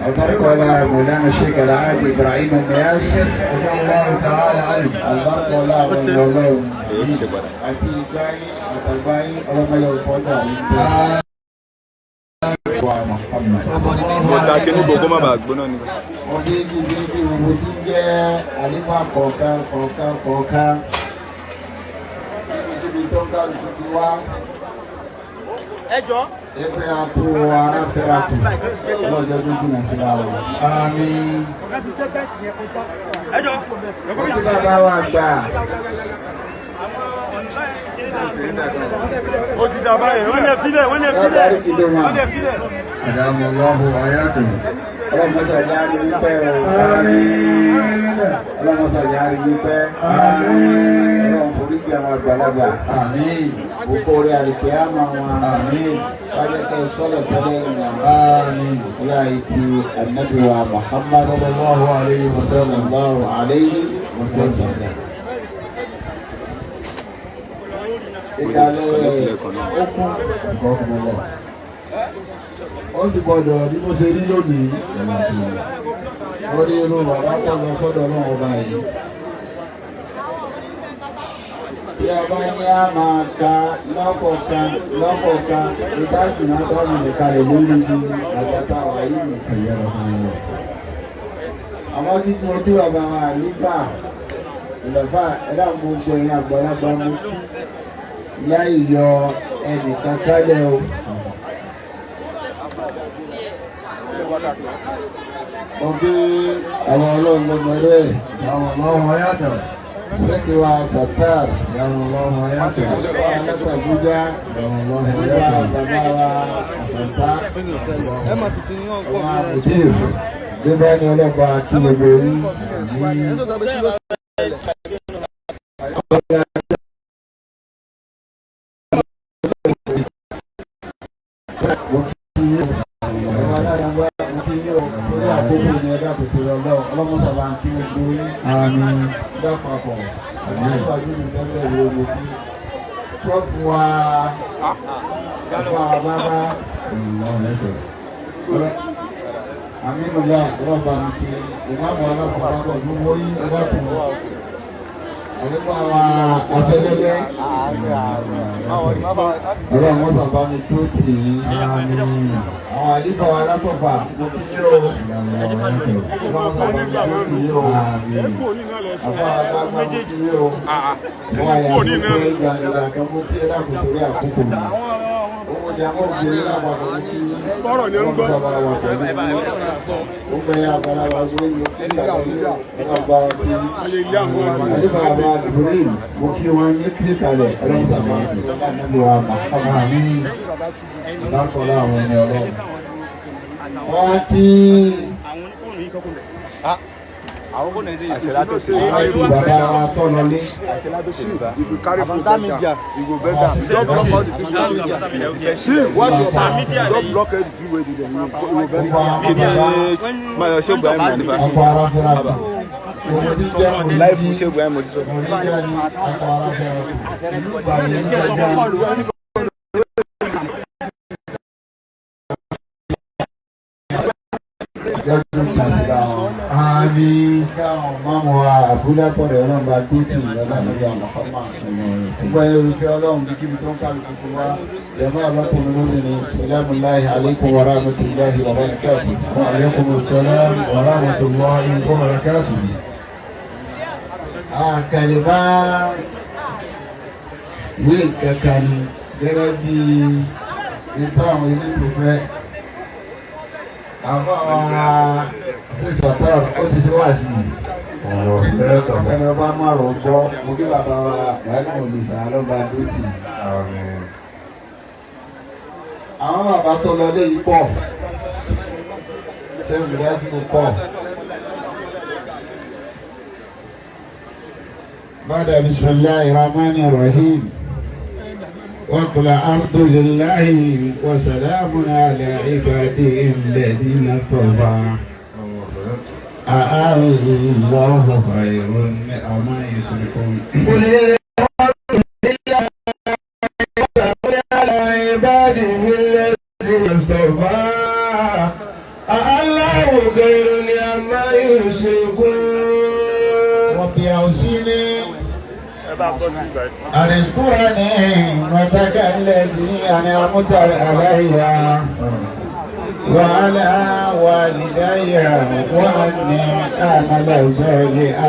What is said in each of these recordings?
البركة مولانا الشيخ العادي إبراهيم النياس رضي الله تعالى عنه. البركة الله àti ìgbáyé àtàgbáyé ọlọ́mọye ọ̀pọ̀dà ìgbà Muhammad. Mo ta kí níbo kó má bàa gbóná ni. Mo bí bí bí gbogbo tí ń jẹ́ àlífà kọ̀ọ̀kan kọ̀ọ̀kan kọ̀ọ̀kan níbi tó ń kálukú ti wá. Ẹgbẹ́ àpò ara fẹ́ra kù lọ́jọ́ tó jìnnà síra o. Àmín. Ó ti bàbá wa gbà. Ó ti dà báyìí, wọ́n lè filẹ̀, wọ́n lè filẹ̀, wọ́n lè filẹ̀. Àdàmọ̀lọ́hùn ayátùn. Ọlọ́mọsà yára wípé o. Àmín. Ọlọ́mọsà yára wípé. Àmín. Ọlọ́run forí jì àwọn àgbàlagbà. Àmín. Gbogbo orí àlìkè àmà wọn. Àmín. Wájú kẹ́ sọ́lọ̀ tẹ́lẹ̀ ìwọ̀n. Àmín. Ọlá ti Ànábì wa Muhammad sallallahu alayhi wa sallallahu alayhi wa sallam. Ìkàlẹ̀ okun ó sì gbọdọ̀ bí mo ṣe rí lónìí lórí irú bàbá tó lọ sọ́dọ̀ Ọlọ́run ọba yìí. Bí a bá ní a máa ka lọ́kọ̀ọ̀kan lọ́kọ̀ọ̀kan ìdásìnà tọ́nu nìkalẹ̀ lórí ibi àgàtà wà yìí. Àmọ́ títí mo dí bàbá wa àlùfà ìlọ́fà ẹ̀dá gbogbo ẹ̀yìn àgbàlagbà mo kí láì yọ ẹnìkan kálẹ̀ o. Mo kí àwọn ọlọ́run lọ́mọ rẹ̀. Àwọn ọlọ́run ayàtọ̀. Sẹ́kì wa Satar. Àwọn ọlọ́run ayàtọ̀. Àlùfáà alátàbújá. Àwọn ọlọ́run Nípa ayàtọ̀. bàbá wa Àfọ̀ntá. Ọmọ Àmùdír. Bíbá ni ọlọ́pàá kí gbogbo yín. Mo kí yín o. Ẹ̀rọ alágbá mo kí yín o. Torí àkókò ni ẹ̀dá kò torí ọlọ́run. Ọlọ́mọ sábà ń kí gbogbo yín. Àmín. Lápapọ̀. Àwọn àgbàdo mi bẹ́ẹ̀ wo mo kí. Prọ́fù wa àfọ àbábá. Ọlọ́run ayàtọ̀. Aminula ọlọ́ba mi kí ìmáàmù alákọ̀ọ́lápọ̀ gbogbo yín ẹ̀dàkùn. Àlùfáà wa afẹ́lẹ́lẹ́. Ọlọ́run wọ́n sábà mi tó tì í. Àmín. Àwọn àlífà wa látọ̀fà mo kí yín o. Ọlọ́run ayàtọ̀. Ọlọ́run sábà mi tó tì í o. Àmín. Àfọ àgbàgbà mo kí yín o. Wọ́n àyà tó pé gbàngàdà kan mo kí ẹ̀dàkùn torí àkókò mi. Owó jàmọ́ ògbóni lápapọ̀ mo kí yín. Bọ́rọ̀ ni ó ń gbọ́. Ọlọ́run sábà wà pẹ̀lú yín. Ó gbẹ àgbàlagbà gbé yín kí ọba kí àdúgbò àbá Ibrahim mo kí wọn ní kí kalẹ̀ ọlọ́run sábà níbi wa Muhammad ìbákọ́lá àwọn ẹni ọlọ́run. Wọ́n á kí àwọn ikú bàbá wa tọ́ lọlé. If you carry food better, you go better. Don't block all the people. See, watch your back. Don't block all the people wey dey there. You go better. Gbogbo àwọn bàbá Máa ṣe Ibrahim nípa. ọkọ̀ ara fẹ́ra kù. Gbogbo tí jẹ́ mòlídìí Láìfù ṣe Ibrahim mo ti sọ. mòlídìí ni ọkọ̀ ara fẹ́ra kù. Ìlú Ìbàdàn ní gbàgbọ́. Jọ́jú ìtàsíra wọn. Àmín. Káwọn máàmù wa àbúlá tọ̀rẹ̀ ọlọ́run bá dé tì lọ́dà lórí àwọn ọmọ. Gbogbo ẹ̀yẹ olùfẹ́ ọlọ́run bí kíbi tó ń kálukú ti wá. Jẹ̀mọ́ ọlọ́kùnrin lóbìnrin, Salamu láhi alaykum wa rahmatulahi wa barakatuh. Wa alaykum assalam wa rahmatullahi wa barakatuh. Àkàlìbá wí kẹta ni gẹ́gẹ́ bí ìtàn àwọn elétò fẹ́. Àbá wa ṣe ó ti ṣe wá sí i. Ọlọ́run ayàtọ̀. Ẹni ọba márùn ún gbọ́, mo kí bàbá wa Buhari Mọ̀lẹ́sà lọ́ba dótì. Àmín. Àwọn bàbá tó lọ lé yìí pọ̀. Ṣé olùdásíkò pọ̀? بعد بسم الله الرحمن الرحيم وقل الحمد لله وسلام على عباده الذين اصطفى الله خير أما يشركون قل على عباده الذين اصطفى الله خير أما يشركون ربي أوصيني أن اذكر نعمتك التي أنعمت علي وعلى والدي وأني أعمل صالحا.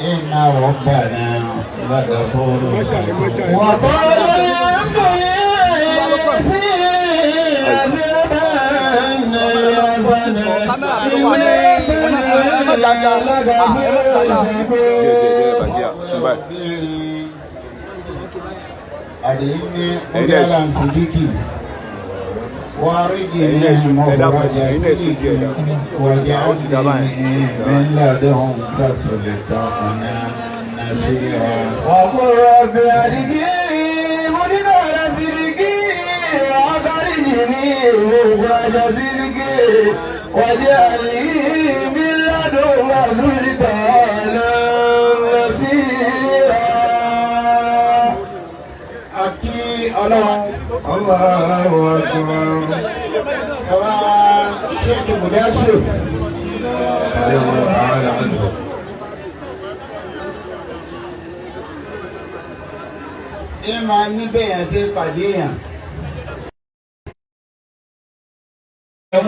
إن ربنا لغفور شكور. وقال وقل رب أدخلني مدخل صدق وأخرجني مخرج صدق واجعل لي من لدنك سلطانا نصيرا. Akí Ọlọ́run. Allahu Akbar. Bàbá Sheikh Mudasir. Radiyallahu ta'ala anhu. Ẹ máa ní bẹ́yàn ṣe pàdé èèyàn. Ó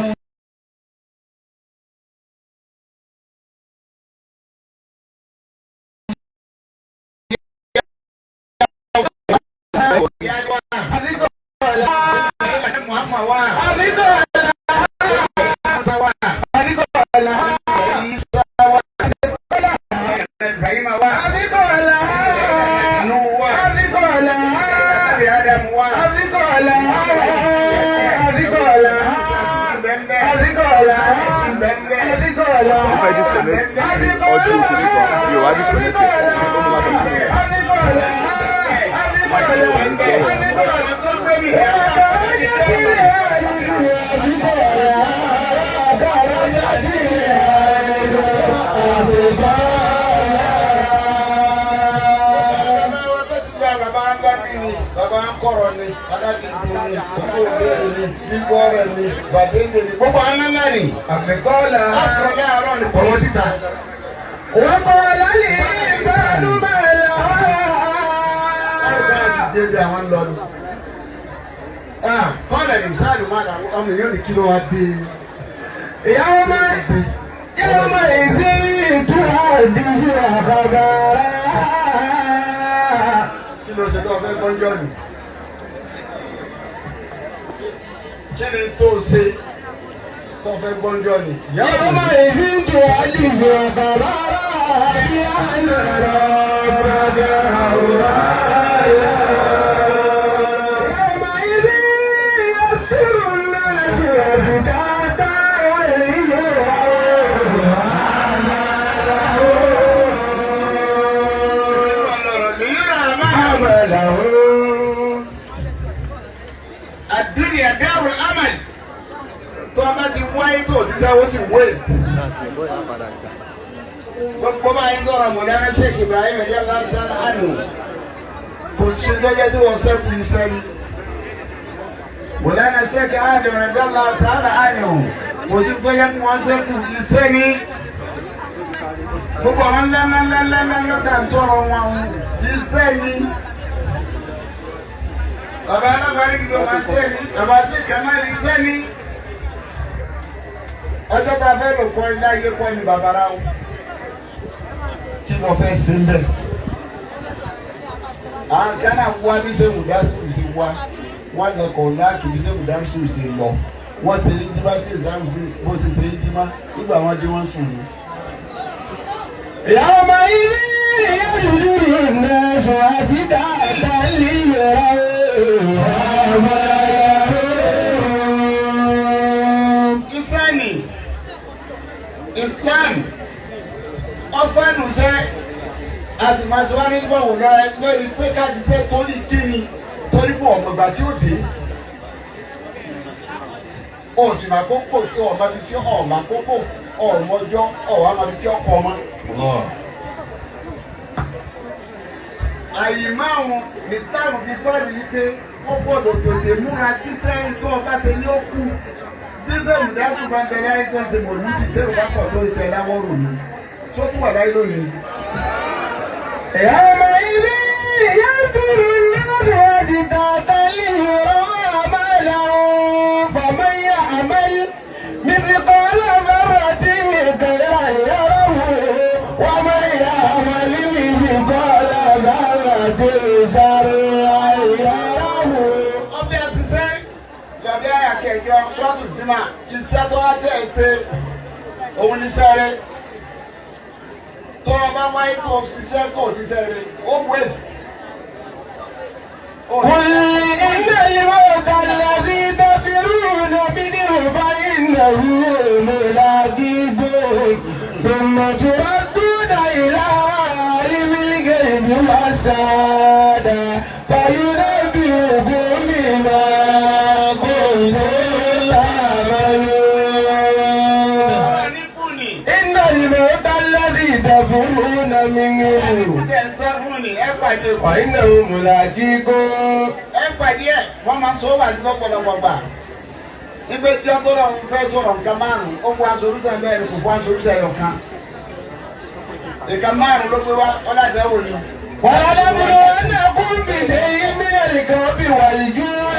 fẹ́ disconnect audio kìíní kan, mi ò wá disconnect ẹ̀, ó mú wá continue. Bàbá ń kọ̀rọ̀ ni, adágídí ni, kókó ni, bíbọ́ rẹ̀ ni, bàdéńdé ni, gbogbo àwọn ńlá ni. Àfikọ́lá. Àsọ̀rọ̀ láàárọ̀ ni pọ̀ wọ́n síta. Wọ́n kọ́ lálẹ́ ìsánú mẹ́lẹ̀ Báwo bá ti débi àwọn lọ ni? Kọ́lẹ̀ ní sáàlù máa dà ọmọ èèyàn ní kí ló wá dé. Ìyàwó máa yàwó máa ìdí ìtura ìdíje àkàgà. Kí ló ṣe tó fẹ́ gbọ́njọ́ ni? Kí ni tó ṣe tó fẹ́ gbọ́njọ́ ni? Yàwó máa ìdí ìtura ìdíje àkàgà. Bí àná rọ̀ يومئذ يصدر الناس أشتاتا Àdúnyà dárul amal tó a bá ti wáyé tó o ti sáwó sí waste. Gbogbo báyìí ń sọ̀rọ̀ Mọ̀láná Sheikh Ibrahim ẹ̀dí aláǹtán àánú. Kò sí gẹ́gẹ́ tí wọ́n sẹ́kù iṣẹ́ ni. Mọ̀láná Sheikh Adam ẹ̀dí aláǹtán àánú. Kò sí gẹ́gẹ́ tí wọ́n sẹ́kù iṣẹ́ ni. Gbogbo àwọn ńláńláńláńlá tá à ń sọ̀rọ̀ wọn iṣẹ́ ni. Bàbá alábàárì kìlọ̀ máa ń sẹ́ni, bàbá sí kàmáàrí sẹ́ni. Ọjọ́ tá a fẹ́ lò kọ́ ilé ayé kọ́ ni bàbára o. Kí ló fẹ́ ṣe ń bẹ̀? Àwọn kan náà wá bí sẹ́wù dásù ṣe wá. Wọ́n lọ kọ̀ láàkì bí sẹ́wù dásù ṣe lọ. Wọ́n ṣe é dímá sí ìsìlámù sí bó ṣe ṣe é dímá. Nígbà wọn dé wọ́n sùn ní. يومئذ يصدر الناس أشتاتا ليروا أعمالهم. Ìsẹ́ni Islam ọ̀fẹ́nùṣẹ́ àtìmọ̀síwájú gbọ̀wò lórí pé ká ti ṣe torí kíni torí pé ọ̀mọ̀gbà tí ó dé. O sì máa kókò tí ọ̀ma bíi tí ọ̀ma kókò ọ̀mọjọ́ ọ̀wá máa bíi tí ọkọ̀ ọmọ. Àyè márùn-ún ní Islam fi fáàlì wípé ó gbọ́dọ̀ tètè múra tíṣẹ́ tó ọba ṣe ní ó kú. Bísẹ̀mù dáṣù bá ń bẹ láyé tó ń ṣe mọ̀lúdì tẹ́rù bá pọ̀ tó ìtẹ̀ láwọ́rò ni. Tó tún wà láyé lónìí. يومئذ يصدر الناس أشتاتا ليروا أعمالهم فمن يعمل مثقال ذرة خيرا يره ومن يعمل مثقال ذرة شرا يره. Ọbẹ̀ àtisẹ́ lọ́bí àyà kẹjọ ṣọ́ọ̀tù jùmọ̀ iṣẹ́ tó wá tẹ̀ ṣe òun níṣẹ́ rẹ̀. Tó o bá wáyé tó o ṣiṣẹ́ tó o ṣiṣẹ́ rẹ̀ ó waste. قل إن الموت الذي تفرون منه فإنه ملاقيكم ثم تردون إلى عالم الغيب والشهادة فينبئكم بما كنتم تعملون. Ní kùnì. إن الموت الذي تفرون منه Ẹ̀ ń sẹ́ fún ni ẹ pàdé kù. فإنه ملاقيكم. Ẹ pàdé ẹ̀ wọ́n máa ń sọ wá sí lọ́pọ̀lọpọ̀ gbà. Nígbà tí ọtọ́ náà ń fẹ́ sọ̀rọ̀ nǹkan márùn-ún, ó fún aṣọ orúṣà mẹ́rin kò fún aṣọ orúṣà ẹyọ kan. Ìkan márùn-ún ló gbé wá ọ̀làdẹ́wò ni. ولنبلونكم بشيء من الخوف والجوع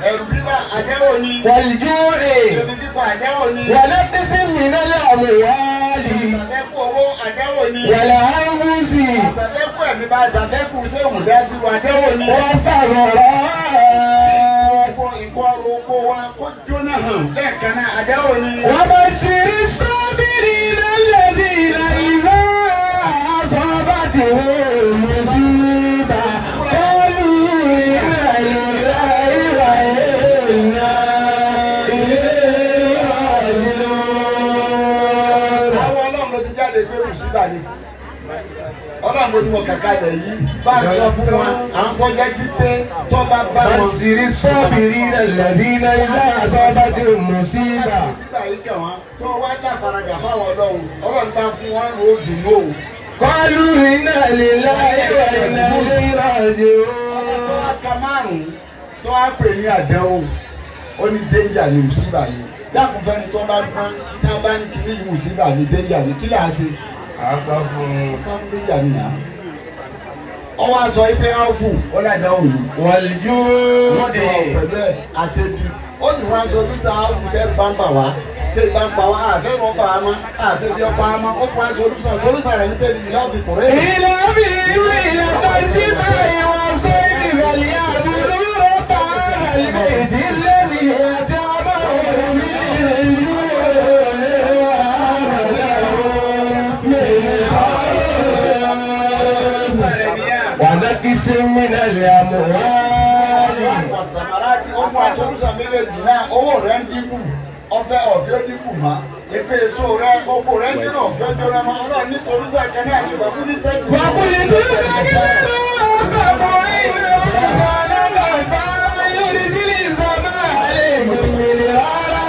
Ẹ̀rù bíbá àdẹ́wò ni. والجوع Ebi bíbá àdẹ́wò ni. ونقص من الأموال Ìsàfẹ́kù owó àdẹ́wò ni. والأنفس Ìsàfẹ́kù ẹ̀mí bá ìsàfẹ́kù sẹ́wùn dá sí wa àdẹ́wò ni. والثمرات Ìkọ́ ọrọ̀ oko wa kó jóná hàn lẹ́ẹ̀kan náà àdẹ́wò ni. وبشر الصابرين الذين إذا أصابتهم مصيبة قالوا إنا لله وإنا إليه راجعون. Àwọn ọlọ́run ló ti jáde pé mùsíbà ni. Ọlọ́run ló ní mo kàkà lẹ̀ yìí. Bá a sọ fún wa, à ń kọjá sí pé tó bá bá wọn. بشر الصابرين الذين إذا أصابتهم مصيبة Mùsíbà yìí kàn wọ́n. Tó wá dá faradà fáwọn ọlọ́run. Ọlọ́run bá fún wọn ló dùn ó. قالوا إنا لله وإنا إليه Tó راجعون. wá ka márùn-ún tó wá pè ní àdánwò. Ó ní dénjà ní mùsíbà yìí. Dákun fẹ́ni tó bá gbọ́n tá a bá ní kíní yìí mùsíbà ní dénjà ní kí là á ṣe? Àṣà fún Sáfún dénjà ní nà. Ọwọ́ aṣọ ipe áwùfù ó ládàáwò yìí. والجود Wọ́n ti wà pẹ̀lú ẹ̀ àtẹ̀bí. Ó sì wá sọ lùsà áwùfù tẹ́ bá ń bà wá. Tẹ́ bá ń pa wá àfẹ́ wọn bà á mọ́ àfẹ́ bí ọpa á mọ́. Ó fún aṣọ lùsà solúsà rẹ̀ ní pẹ̀lú ìlà òfin kòrè. إلى رحلة الشتاء والصيف فليعبدوا رب هذا البيت الذي أطعمهم من جوع وآمنهم من خوف. ونقص من الأموال Wàsàmáràtì ó fún aṣọ lùsà méjèèjì náà owó rẹ̀ ń dínkù. Ọfẹ́ ọ̀fẹ́ dínkù mọ́. Ìpè èso rẹ̀ oko rẹ̀ ń dínà ọ̀fẹ́ jóná mọ́. Ọlọ́run ní solúsà kẹ́ni àti ìgbà fún ní sẹ́ẹ̀tì. وقل استغفروا ربكم إنه كان غفارا يرسل السماء عليكم مدرارا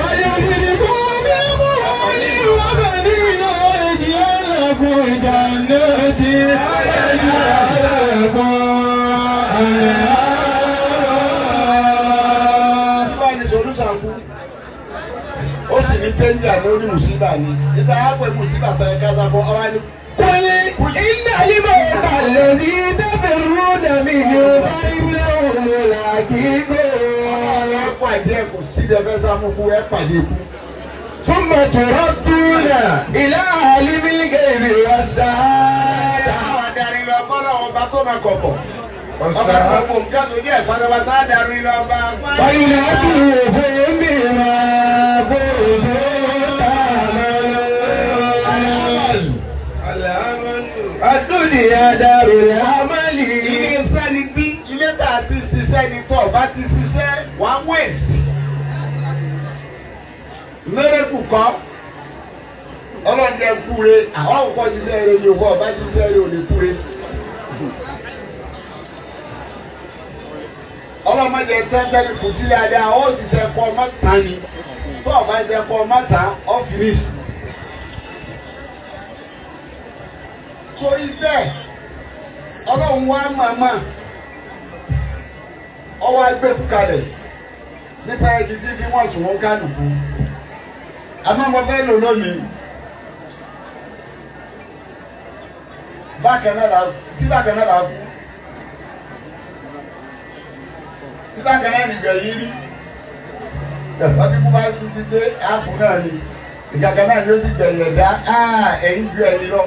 ويمددكم بأموال وبنين ويجعل لكم جنات ويجعل لكم أنهارا. Bá ní solúsà kú. Ó sì ní péńjà lórí mùsíbà ni. Ìta á pè mùsíbà tó ẹ̀ka sáfọ́ ọwá ní. قل إن الموت الذي تفرون منه فإنه ملاقيكم. Ẹ pàdé ẹ kò sí ẹfẹ sáfúnfún ẹ pàdé ikú. ثم تردون إلى عالم الغيب والشهادة. Àwọn adarí lọ bọ́lá ọba tó máa kọ̀kọ̀. Ọba gbogbo nǹkan tó jẹ́ ìpátápátá adarí lọ bá. وينبئكم بما كنتم تعملون. الدنيا دار العمل. Ilé iṣẹ́ ni bí ilé tá a ti ṣiṣẹ́ ni tó ọba ti ṣiṣẹ́ wàá waste. Mẹ́rẹ́kù kọ́ ọlọ́dẹ kúre àwọn òkò ṣiṣẹ́ rẹ ni òkò ọba ti ṣiṣẹ́ rẹ ò ní kúre. Ọlọ́mọdé tẹ́tẹ́ ni kò sí dáadáa ó ṣiṣẹ́ kọ́ ọmọ tán ni tó ọba ṣiṣẹ́ kọ́ ọmọ tán ó finish. Torí bẹ́ẹ̀ ọlọ́run wá màmá ọwọ́ agbẹ́kú kalẹ̀ nípa ẹni tí fi wọ́n sùn wọ́n kálukú àmọ́ mo fẹ́ lò lónìí bákan náà la tí bákan náà la kú tí bákan náà nìgbẹ̀ yìí rí ẹ̀fọ́ bí mo bá tún ti dé àpò náà ni ìkàkà náà ni ó sì gbẹ̀yẹ̀ dá ẹ̀yìn ju ẹ̀yìn lọ.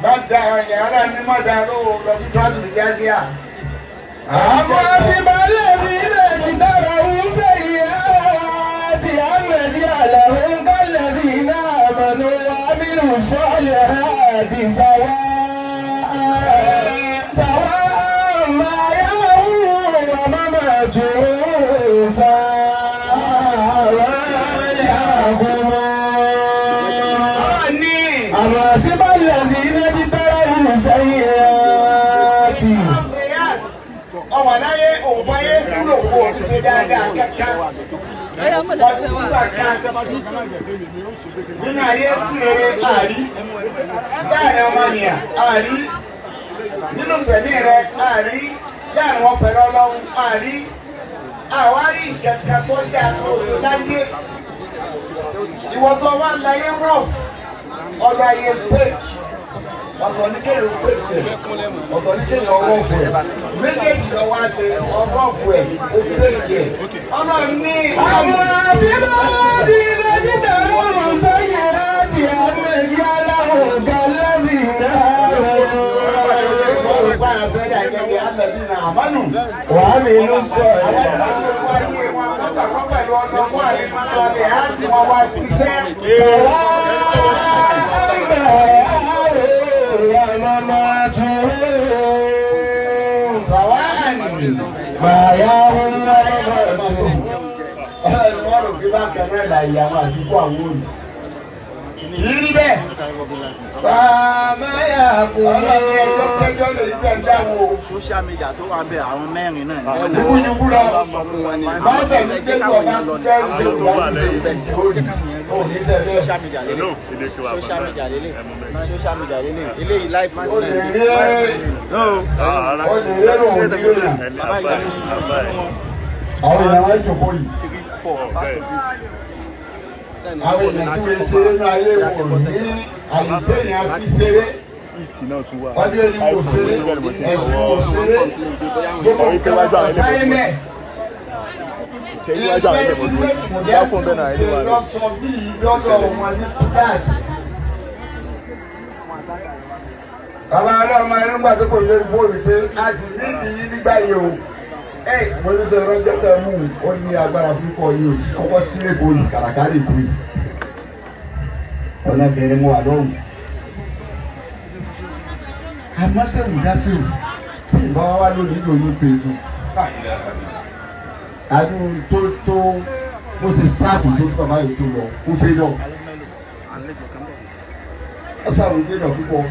Má da ọ̀yàn ọlọ́run ní má da lówó lọ sí tíwájú ní Jásíà. أحسب الذين اجترحوا السيئات أن نجعلهم كالذين آمنوا وعملوا الصالحات سواء سواء محياهم ومماتهم ساء ما يحكمون. أحسب الذين اجترحوا السيئات. Ọwọ́ láyé òfáyé kúlò kó o ti ṣe dáadáa kankan. Ọdún kan nínú ayé sí rere àárí, láàrin ọmọnìyàn àárí, nínú sẹ̀mí rẹ àárí, láàrin wọn pẹ̀lú ọlọ́run àárí. Àwárí kankan tó dáa tó o ṣe láyé. Ìwọ tó wà láyé rough, ọ̀dọ̀ ayé fake. Ọ̀tọ̀ ní kéèyàn fake ẹ̀, ọ̀tọ̀ ní kéèyàn ọ̀rọ̀fù ẹ̀. Méjèèjì lọ́wọ́ á ṣe ọ̀rọ̀fù ẹ̀, ó fake ẹ̀. Ọlọ́run ní. Àwọn àṣìbáàdì lẹ́jìdá òun sẹ́yìn láti àmì aláwọ̀ gálẹ́rì náà. Olùkọ́ àfẹ́rẹ́ àgẹ́gẹ́ àbẹ̀bí náà àmọ́nù. Wàá mi ló sọ Àwọn ẹ̀. ìlú wáyé wọn, wọ́n gbàgbọ́ pẹ̀lú ọlọ́wọ́ àlejò sọ̀rọ̀ àti wọn wá ṣiṣẹ́. Sọ̀rọ̀ àgbẹ̀ àrò àmàmà tún. Sàwáàní. Màyà ń lọ́wọ́ tún. Ọlọ́run wọ́n rò pé bákan náà láyé àwọn àdúgbò àwọn òní. Yìí rí bẹ́ẹ̀. Sàmáyà kò Ọlọ́run ẹjọ́ kẹjọ́ lè gbẹ̀ ń dáwọ́ o. Social media tó wà ń bẹ àwọn mẹ́rin náà ni. Jùkújùkú lọ. Sọ fún wọn ni. Báńkì ní kéjọ bá kẹ́rù tó wà lẹ́yìn òní. Òní sẹ́lẹ̀. Social media lélẹ̀. Social media lélẹ̀. Social media lélẹ̀. Eléyìí live O lè rí o lè rí òun ní òyìn. Bàbá ìgbà ní sùn sínú wọn. Àwọn èèyàn wá jòkó yìí. 3, 4, 5. Àwọn èèyàn tí wọ́n ṣeré ní ayé wò ní àyè téèyàn fi ṣeré. Ọdún ẹni kò ṣeré, ẹ̀sìn kò ṣeré. Gbogbo nǹkan kò sáré mẹ́. Iṣẹ́ iṣẹ́ kùdẹ́sì ṣe lọ́sọ bíi lọ́dọ̀ wọn ní kíláàsì. Bàbá ọlọ́mọ ẹnu gbà tó kò lórí fóònù pé a sì ní ìdí nígbà yìí o. Ẹ mo ní sọ ọjọ́ tẹ mú un, ó ní agbára fún kọ yìí o, kọ́kọ́ sílé bòlù kàràkàrà ìkú yìí. Ọ̀nà bẹ̀rẹ̀ mo wà lọ́hùn. Àmọ́ sẹ́wọ̀n dá sí o, bí ìbá wa wá lónìí lòún pè é fún. Àdúró tó tó bó ṣe sáàfù tó bàbá yìí tó lọ, kó fẹ́ lọ. Ó sáàfù fẹ́ lọ púpọ̀.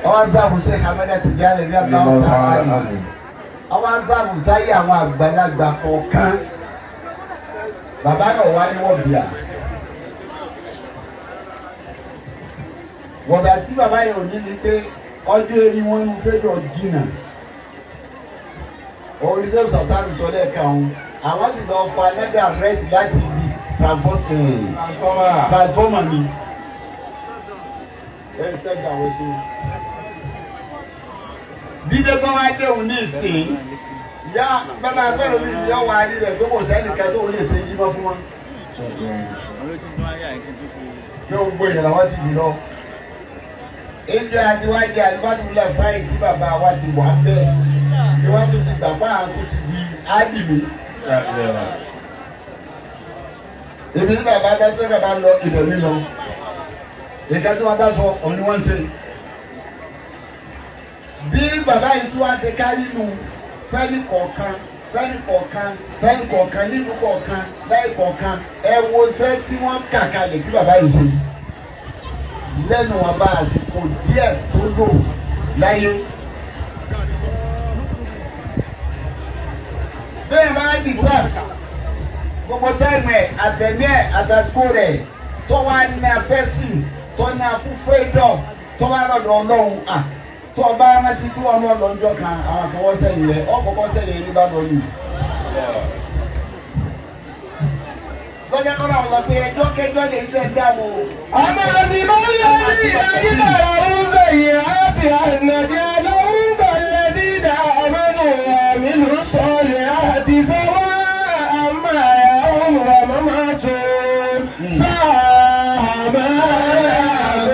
Ọwọ́ sáàfù ṣe Hamada Tijani ní àbáwọ̀ sáàfù. Ọwọ́ sáàfù sáyé àwọn àgbàlagbà kọ̀ọ̀kan. Bàbá náà wá ní wọ́n bìà. Wọ̀bà tí bàbá yẹn ò ní ni pé ọjọ́ eré wọn ń fẹ́ jọ jìnnà. Oníṣẹ́ sàtánù sọ lẹ́ẹ̀kan òun. Àwọn sì lọ fa nẹ́dà rẹ́ẹ̀tì láti ibi transformer mi. Dídé tó wá dé òun ní ìsìn Ìyá bàbá agbẹ́rù mi ni ọwọ́ ayé rẹ̀ tó kò sẹ́nìkan tó lè ṣe yímọ́ fún wọn. Pé gbogbo èèyàn làwọn ti bì lọ. Ìjọ àtiwájú àlùbátúlẹ̀ fáyì tí bàbá wa ti wà bẹ́ẹ̀. Ìwádìí ti gbà fún àwọn tó ti di ádìmí. Ibi tí bàbá bá tó bàbá lọ ibẹ̀ mi lọ. Ìka tí wọ́n bá sọ òun ni wọ́n ń ṣe. Bí bàbá yìí tí wọ́n ṣe kárí nu fẹ́ni kọ̀ọ̀kan fẹ́ni kọ̀ọ̀kan fẹ́ni kọ̀ọ̀kan nínú kọ̀ọ̀kan láì kọ̀ọ̀kan ẹ wo ṣẹ́ tí wọ́n kà kalẹ̀ tí bàbá yìí ṣe. Lẹ́nu wọn bá àsìkò díẹ̀ tó lò láyé. Bẹ́ẹ̀ máa ń dìsáà gbogbo táìmù ẹ̀ àtẹ̀mí ẹ̀ àtàkù rẹ̀ tó wá ní afẹ́sì tó ní afúfẹ́ dọ̀ tó wá lọ́dọ̀ ọlọ́run à tó ọba rántí kí wọn lọ lọ́jọ́ kan àwọn kan wọ́n sẹ́yìn rẹ̀ ọ̀kọ̀ọ̀kọ̀ sẹ́yìn ẹni bá lọ yìí. Lọ́jọ́ kan náà lọ pé ẹjọ́ kẹjọ́ lè tẹ̀ ń dààmú. Àmọ́ àsìkò yẹn ní ìdájílára ń sẹ̀yìn àti ànàjẹ́ lọ́wọ́ balẹ̀ dídá àmọ́nù àmínú sọ̀lẹ̀ àti sọ́wọ́ àmà ẹ̀hún àmọ́mọ́ tó sáà máa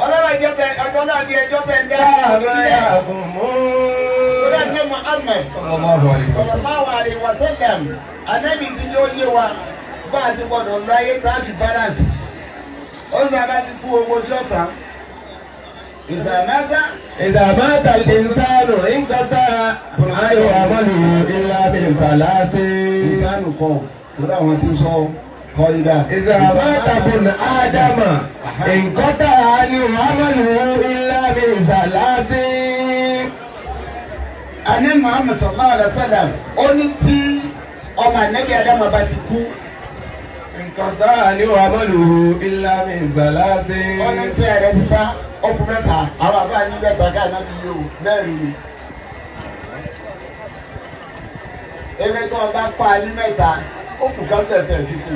Ọlọ́run ẹjọ́ tẹ ọjọ́ náà ní ẹjọ́ tẹ̀ ń dá. sáà máa gùn mú. Ọlọ́run Muhammad Sallallahu alaihi wasallam. sallallahu alaihi wasallam anabi ti ní ó yé wa bá a ti gbọdọ̀ lọ ayé tá a fi balance. Ó ní bàbá ti kú owó ṣọ́ta. Ìsàmẹ́ta إذا مات الإنسان انقطع عنه عمله إلا من ثلاث. ìsánù kọ torí àwọn tí ń sọ kọ ibà. إذا مات ابن آدم انقطع عنه عمله إلا من ثلاث. Àní Muhammad sallallahu alaihi wasallam ó ní tí ọmọ ànábì Ádámù bá ti kú. انقطع عنه عمله إلا من ثلاث. Ó ní tí ẹ̀rẹ́ ti bá ọkùnrin mẹ́ta àwọn àbá ní mẹ́ta ká ànábì yìí o mẹ́rin ni. Ewé tó o bá pa ní mẹ́ta ó kù ká tẹ̀tẹ̀ fi kù.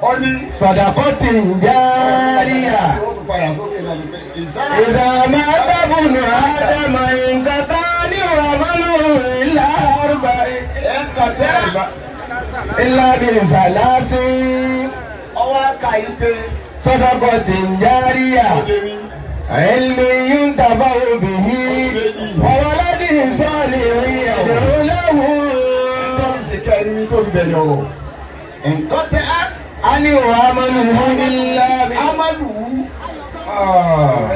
Ó ní. صدقة جارية. Ó tún padà sókè náà ní pé ìsáà. إذا مات ابن آدم انقطع عنه عمله إلا أربع Ẹ̀ ń kọjá. إلا من ثلاث. Ọwọ́ aka yìí pé صدقة جارية. ó lè ní. علم ينتفع به وولد صالح يدعو له. Tó ń ṣe kẹrin tó fi bẹ̀rẹ̀ ọ̀rọ̀. Nǹkan tẹ á. أني وعمله إلا ب- Amadu wú. آه.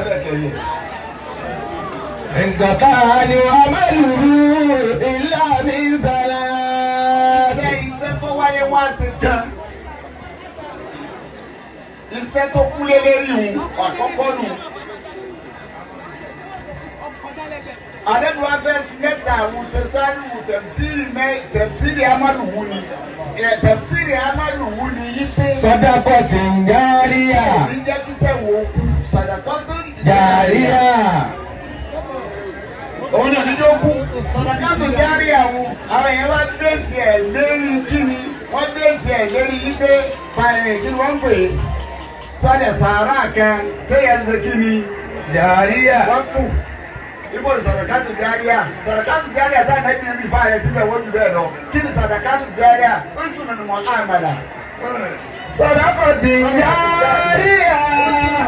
انقطع عنه عمله إلا من ثلاث. Iṣẹ́ iṣẹ́ tó wáyé wá sí kan. Iṣẹ́ tó kú lé lérí òun àkọ́kọ́ nù. Àdẹ́nu wa fẹ́ fi mẹ́ta àwọn ṣe sáré wù tẹ̀síìrì mẹ́ tẹ̀síìrì Amadu wù ni. Tẹ̀síìrì Amadu wù ni yí pé. صدقة جارية. Èyí jẹ́ kíṣẹ́ wo kú. Sàdàkọ́ tó ń جارية. Òun náà ní ló kú. Sàdàkàtò járí àwọn èèyàn wá bẹ́ẹ̀sì ẹ̀ lérí kíni wọ́n bẹ́ẹ̀sì ẹ̀ lérí yípe fàìrìn kíni wọ́n ń pè é. Sọ́dẹ̀ sàárà kan téèyàn ń ṣe kíni جارية. wọ́n fù. Ibo ni sàdàkàtò járí à sàdàkàtò járí à táwọn ẹbí rí fáyẹ síbẹ̀ wọ́n jù bẹ́ẹ̀ lọ. Kí ni sàdàkàtò járí à? Ó sùn nínú mọ́ àmàlà. صدقة جارية.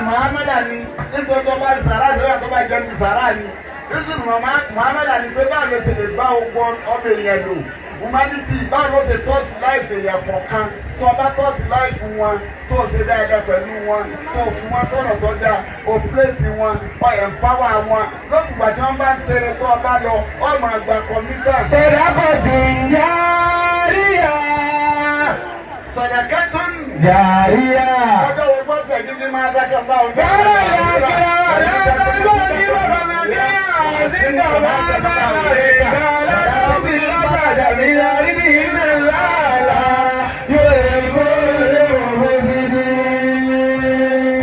Muhammadu ni nítorí tó bá sàrà sọ́yà tó bá jẹ́ ní sàrà ni. Yusuf Muhammadu ni pé báwo ló ṣe lè bá ogun ọmọ èèyàn lò humanity báwo ló ṣe tọ́sí láìfù èèyàn kọ̀ọ̀kan tó bá tọ́sí láìfù wọn tó ṣe dáadáa pẹ̀lú wọn tó fún wọn sọ̀rọ̀ tó dáa o pléṣì wọn o empower wọn lókùgbà tí wọ́n bá ń ṣeré tó o bá lọ ọmọ àgbà kọmíṣà. صدقة جارية. Sọ̀dọ̀kẹ́tún جارية. ọjọ́ wo gbọ́dọ̀ gidi máa dákẹ́ bá òun.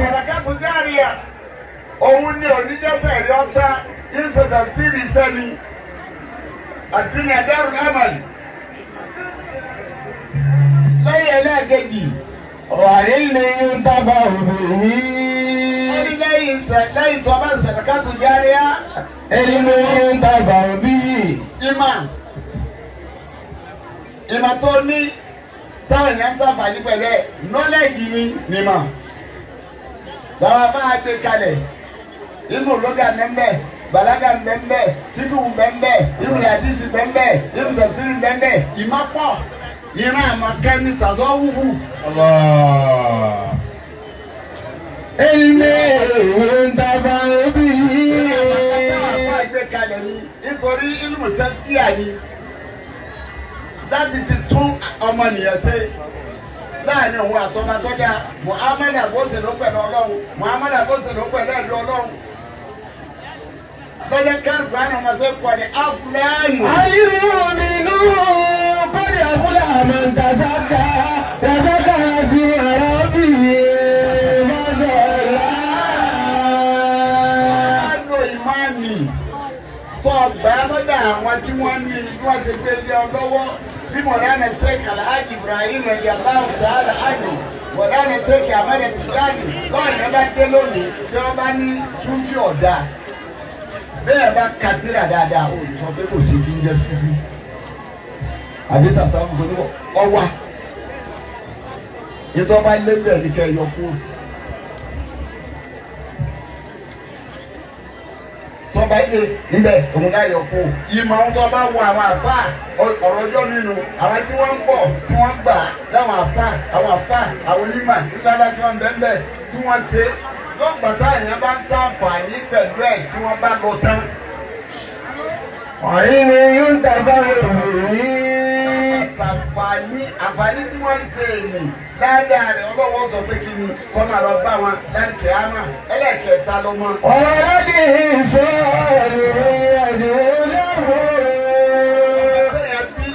Sọ̀dọ̀kẹ́tún járíà òun ni oníjẹ́sẹ̀ rí ọ́tá ìṣẹ̀dá sí ìṣẹ́ ni àdúnyà dárú amal. Lẹ́yìn ẹlẹ́ẹ̀kejì, وعلم ينتفع به. ẹni lẹ́yìn Lẹ́yìn tó bá sàdákàtù járíà. علم ينتفع به. Ìmọ̀ ìmọ̀ tó ní táwọn èèyàn ń sàǹfààní pẹ̀lú ẹ̀, knowledge ni mímọ̀ làwọn máa gbé kalẹ̀. Inú lóga mbẹ́mbẹ́, balaga mbẹ́mbẹ́, fíkù mbẹ́mbẹ́, inú yadisi mbẹ́mbẹ́, inú tafsiri mbẹ́mbẹ́. Ìmọ̀ pọ̀, ìran àmọ̀kẹ́ ní tàzọ́ wúfù. Allah. علم ينتفع به. Àwọn àgbẹ̀ kalẹ̀ ni nítorí inú tẹ́síkíà ni láti fi tún ọmọnìyàn ṣe láàrin òun àtọmọtọ́jà. Muhammed abose ló pẹ̀lú Ọlọ́run, Muhammed abose ló pẹ̀lú ẹ̀dùn Ọlọ́run lọ́jọ́ kárùkù àná ọmọ ṣe kọ́ ni afúlẹ́ẹ̀nù. المؤمنون قد أفلح من تزكى وذكر اسم ربه فصلى. Lo ìmáàmì tó ọgbà lọ́dọ̀ àwọn tí wọ́n ní bí wọ́n ṣe gbé lé ọ lọ́wọ́, bí Mọ̀lánà Sheikh Alhaji Ibrahim Radiyallahu ta'ala anhu, Mọ̀lánà Sheikh Ahmed Tijani. Báwọn yẹn bá dé lónìí tí wọ́n bá ní Súfì ọ̀dà bẹ́ẹ̀, bá katira dáadáa, ó sọ pé kò sí kí ń jẹ́ Súfì àbí tàtà gbogbo ọwà ìtọ́ bá lé bẹ́ẹ̀ ní kẹ́ yọ kúrò. Tọ́ba yé níbẹ̀, òun náà yọ kú. Ìmọ̀ ohun tó bá wọ àwọn àfa ọ̀rọ̀ ọjọ́ nínú àwọn tí wọ́n ń bọ̀ tí wọ́n gbà láwọn àfa, àwọn àfa, àwọn onímọ̀ nígbàdá tí wọ́n ń bẹ́ẹ̀ tí wọ́n ṣe lọ́gbà tá èèyàn bá ń ṣàǹfààní pẹ̀lú ẹ̀ tí wọ́n bá lọ tán. علم ينتفع به. Àǹfààní, àǹfààní tí wọ́n ń ṣe èmi ládàá rẹ̀, ọlọ́wọ́ sọ pé kí ni kọ́ máa lọ bá wọn láti kẹ́ àmà ẹlẹ́ẹ̀kẹta lọ́mọ. وولده صالح يدعو له. Bẹ́ẹ̀ bí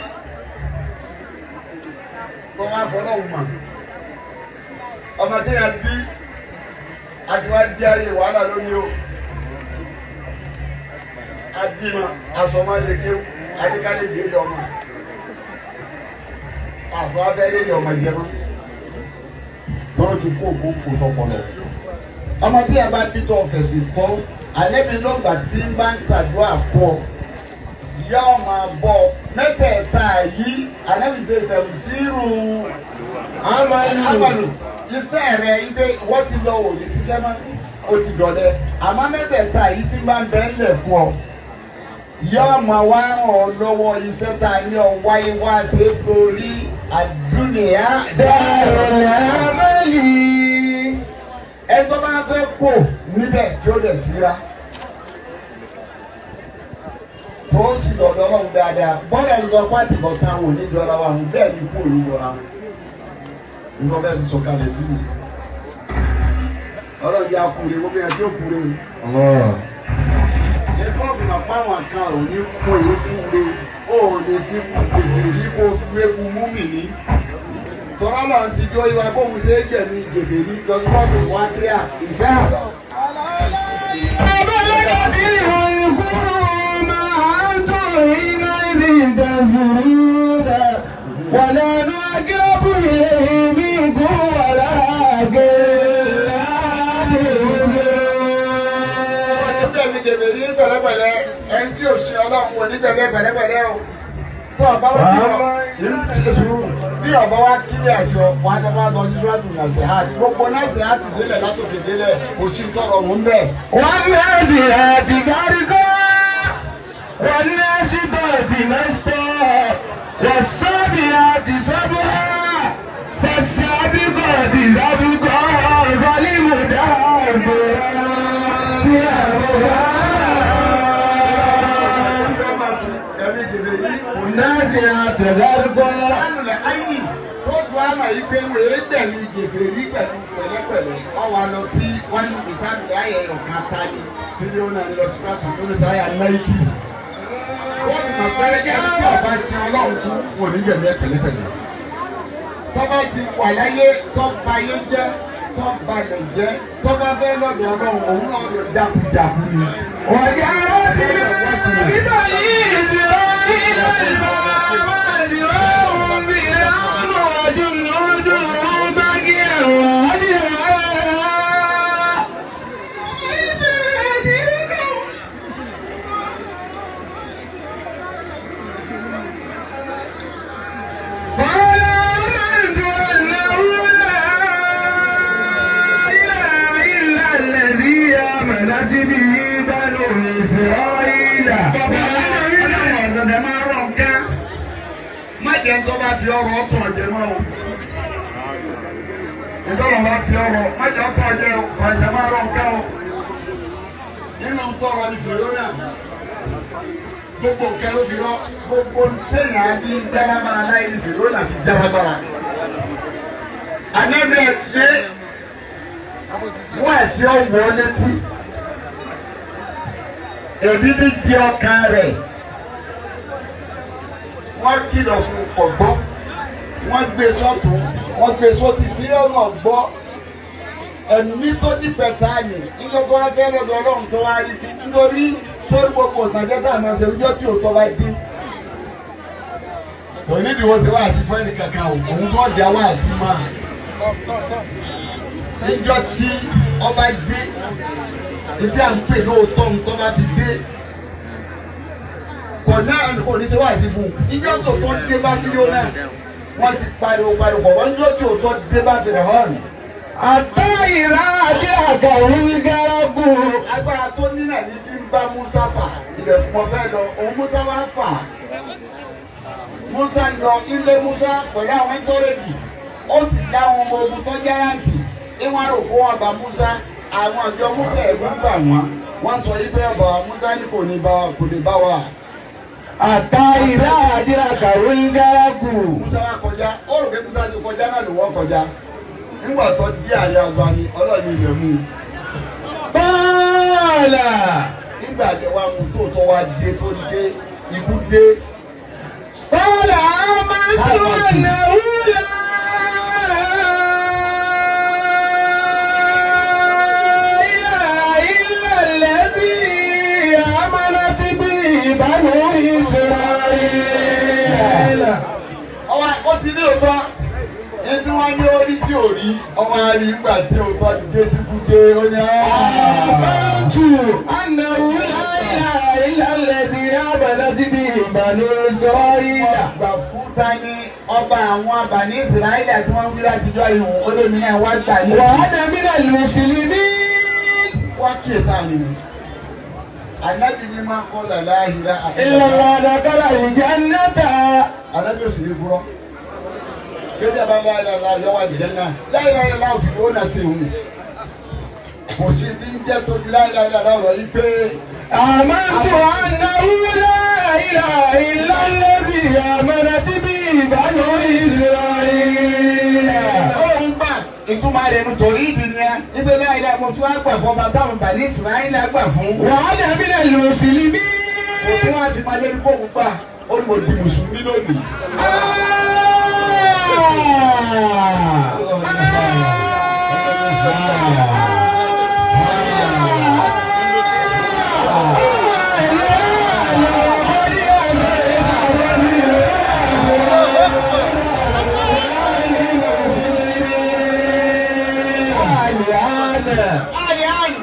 tó wá fọlọ́hùn mọ̀, ọmọ tí yẹn bí àti wá di ayé wàhálà lónìí o. Abímọ asọmọlẹ́kẹ́ adékálẹ̀ délé ọmọ àfọ abẹ́rẹ́ lé ọmọ jẹmọ́ tọ́lọ́ ti kó òkú kó sọpọlọ. Ọmọ tí yẹn bá bí tó fẹ̀sì tọ́, àlẹ́bí lọ́gbà tí ń bá ń ṣàdúrà fún ọ, yá ọmọ bọ mẹ́tẹ̀ẹ̀ta yìí, àlẹ́bí ṣe tẹ̀síìrù amalu iṣẹ́ rẹ̀ ibẹ̀ wọ́n ti lọ òní ṣiṣẹ́ mọ́, ó ti dọ̀lẹ́. Àmọ́ mẹ́tẹ̀ẹ̀ta yìí tí máa ń bẹ́ ńlẹ̀ fún ọ, yá ọmọ wa ràn ọ́ lọ́wọ́ iṣẹ́ tá a ní ọ wáyé wá ṣe torí àdúnìyá. دار العمل. Ẹ tó bá fẹ́ kó níbẹ̀ tí ó dẹ̀ síra tó sì lọ́dọ̀ Ọlọ́run dáadáa, bọ́dà ló sọ pé àtìbọ̀ tán wò ní jọra wa bẹ́ẹ̀ ni kú òní jọra wọn ní wọ́n bẹ́ẹ̀ fi sọ̀kalẹ̀ sí mi. Ọlọ́run yà kúre gbogbo yẹn tí ó kúre. Allah. Ní kóòtù náà fáwọn kan ò ní kú èyí kúre, ó lè fi kú tètè rí kó fi wéku mú mi ní. Tọ́lá lọ́n ti jó ìwà bóun ṣe é gbẹ̀mí gèfè ní lọ́sọ́ọ̀tù wá kíá ìṣá. بلغت الحلقوم أنتم حينئذ تنظرون ولا نقرب إليه منكم ولكن لا تبصرون. Gbẹ̀mí gèfè ní pẹ̀lẹ́pẹ̀lẹ́, ẹni tí ò ṣe Ọlọ́run wò ní gbẹ̀mí pẹ̀lẹ́pẹ̀lẹ́ o. Tó ọba wá kí ọ ìlú ti ṣe sùúrù bí ọba wá kílẹ̀ àṣọ wà á tọ́ba lọ sí ṣúwàtù nàṣẹ́hàtì, gbogbo nàṣẹ́hàtì délẹ̀ látòkè délẹ̀, kò sí tọrọ òun bẹ́ẹ̀. والنازلات غرقا والناشطات نشطا والسابعات سبعا فالسابقات سبقا فالمدبرات أمرا. Ẹ̀mí gèfè ní والنازعات غرقا. Lánàá ayé tó tu àmà yìí pé wọ́n yé gbẹ̀mí gèfè ní pẹ̀lú pẹ̀lẹ́pẹ̀lẹ́, wọ́n wá lọ sí wọ́n ní ìfàmì ayé ọ̀kan tani tí ó náà lọ sí pàtó tó ní sáyà 90. Wọ́n ti mọ̀ pé ẹni tí ọba ṣe Ọlọ́run kú wọn ò ní gbẹ̀mí ẹ̀ pẹ̀lẹ́pẹ̀lẹ́. Tọ́ba ti wà láyé, tọ́ba yé jẹ́, tọ́ba lè jẹ́, tọ́ba fẹ́ lọ́dọ̀ Ọlọ́run, òun náà lọ jákujàku ni. وجعلنا ببني إسرائيل المعبد وهم فرعون وجنوده بغيا وعدوا. jẹ́ ń tọ́ bá fi ọrọ̀ ọ̀tàn ọ̀jẹ̀ mọ́ o. Ìtọ́lọ̀ bá fi ọrọ̀ má jẹ́ ọ̀tàn ọ̀jẹ̀ o, ọ̀jẹ̀ máa rọ̀ nǹkan o. Nínú ń tọrọ ní Fìrónà, gbogbo nǹkan ló fi rọ, gbogbo téèyàn á fi ń jálábára láyé ní Fìrónà fi jálábára. Ànábì ẹ̀ lé wọ́n ẹ̀sìn ọ̀wọ́ létí. Èmi ní di ọkàn rẹ̀. Wọ́n kìlọ̀ fún ọ̀gbọ́, wọ́n gbé sọ́tún, wọ́n gbé sọ́tì mílíọ̀nù ọ̀gbọ́. Ẹ̀mí tó nífẹ̀ẹ́ táàyè nígbà tó wá fẹ́ lọ́dọ̀ Ọlọ́run tó wá rí nítorí sórí gbogbo ìtàjẹ́ tá a máa ṣe ọjọ́ tí òótọ́ bá dé. Kò ní ìdíwọ́ ti wá àti fún ẹnì kankan o, òun kò dé wá àti máa. Níjọ́ tí ọba dé, ìdí à ń pè lóòótọ́ ń tọ́ bá ti dé. Kò náà kò ní ṣe wá àti fún un. Níjọ́ tó tọ́ dé bá fídíò náà, wọ́n ti pariwo pariwo pọ̀ wọ́n níjọ́ tó tọ́ dé bá fìrẹ̀ hàn. Àtá ìrà àti àgàwí gẹ́rẹ́gù. Agbára tó ní náà ní fi ń bá Musa fà. Ibẹ̀ fún ọ fẹ́ lọ, òun Musa wá fà. Musa lọ ilé Musa pẹ̀lú àwọn ìtọ́rẹ́jì. Ó sì dá àwọn ọmọ ogun tó járáǹtì. Ìwọ̀n àròkó wọn bá Musa. Àwọn àjọ Musa ẹ̀gbọ́n gbà wọ́n. Wọ́n sọ yí pé ọba Musa ní kò ní bá wa, kò lè bá wa. Àtá ìrà àti àgàwí gẹ́rẹ́gù. Musa wá kọjá. Ó rò pé Musa ti kọjá náà ló wọ́n kọjá. Nígbà tó dé àyè àgbà ni Ọlọ́run ilẹ̀ mú un. Bọ́ọ̀là. Nígbà tí wàá mú sóòótọ́ wá dé tó dé ikú dé. Bọ́ọ̀là máa ń tún ọ̀nà wúlò. Ilà lẹ́sí àmàlà tí bí ìbánu Ísírẹ́lì. Ọwọ́ ó ti ní òótọ́. Ẹni wọ́n ní orí tí ò rí ọmọ àrí nígbà tí òótọ́ dé tí kú dé ó ní Àmọ́tù ànàwó láìlà ìlàlẹ̀ sí àmàlà tí bí ìbánu Ísírẹ́lì. Gbà fún tani ọba àwọn àbàní Ísírẹ́lì tí wọ́n ń wí látijọ́ ìhùn ó lè mí náà wá gbà ní. Wàhánà mínà lùsùlùmí. Wá kíyè sáà ni. Ànábì ní máa ń kọ́ làlá ìlà Ìlànà àdàkàlà ìjánnáta. Ànábì ò sì ní kúrọ́. Kéde àbá láyé láyé yọ wá nìjẹ́ náà. Láyé láyé láyé òfin ó nà sí òun. Kò sí ti ń jẹ́ tóbi láyé láyé láyé ọ̀rọ̀ yìí pé Àmọ́tù ànàwó láìlà ìlàlẹ́sì àmàlà tí bí ìbánu Ísírẹ́lì. òun gbà ìtumọ̀ rẹ̀ nítorí ìdí ni ẹ. Ibi láyé láyé mo tún á gbà fún ọba táwọn bàní Ísírẹ́lì á gbà fún. Wàhánà mínà lùsùlùmí. Kò tún wá ti máa lórí bóun gbà ó ní mo di mùsùlùmí lónìí. Àyè àyè.